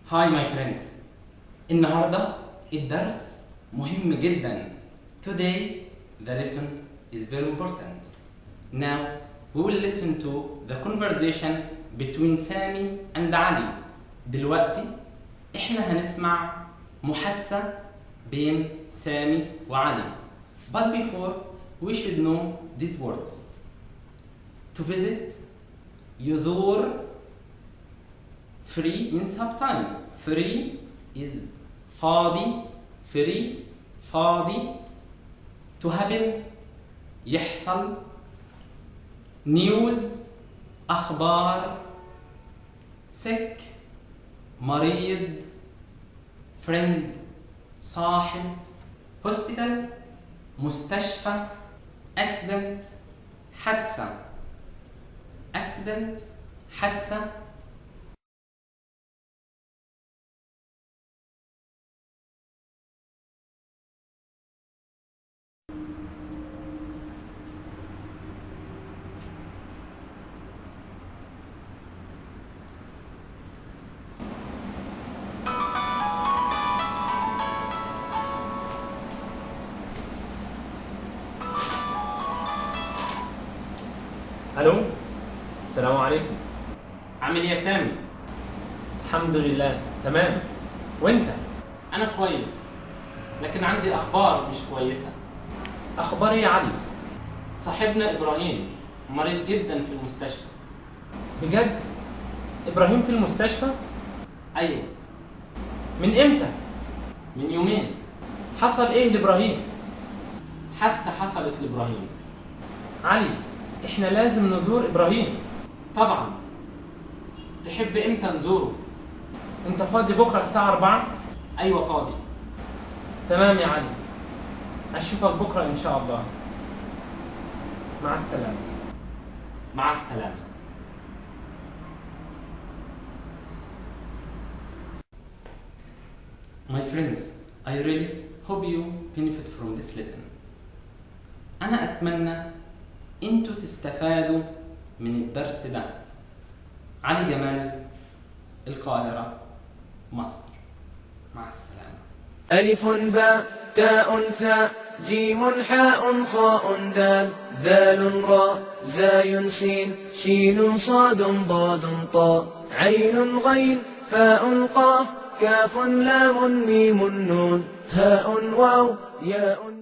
Hi my friends. النهاردة الدرس مهم جدا. Today the lesson is very important. Now we will listen to the conversation between Sami and Ali. دلوقتي احنا هنسمع محادثة بين سامي وعلي. But before we should know these words. To visit, يزور. Free means have time. Free is فاضي. Free فاضي. To happen يحصل. News أخبار. Sick مريض. Friend صاحب. Hospital مستشفى. Accident حادثة. Accident حادثة. الو، السلام عليكم. عامل ايه يا سامي؟ الحمد لله تمام، وانت؟ انا كويس، لكن عندي اخبار مش كويسة. اخبار ايه يا علي؟ صاحبنا ابراهيم مريض جدا في المستشفى. بجد؟ ابراهيم في المستشفى؟ ايوه. من امتى؟ من يومين. حصل ايه لابراهيم؟ حادثة حصلت لابراهيم. علي، احنا لازم نزور ابراهيم. طبعا. تحب امتى نزوره؟ انت فاضي بكره الساعة 4؟ ايوه فاضي. تمام يا علي، اشوفك بكره ان شاء الله. مع السلامة. مع السلامة. My friends, I really hope you benefit from this lesson. أنا أتمنى أنتوا تستفادوا من الدرس ده. علي جمال، القاهرة، مصر. مع السلامة. ألف باء تاء ثاء جيم حاء خاء دال ذال راء زاي سين شين صاد ضاد طاء عين غين فاء قاف كاف لام ميم نون هاء واو ياء.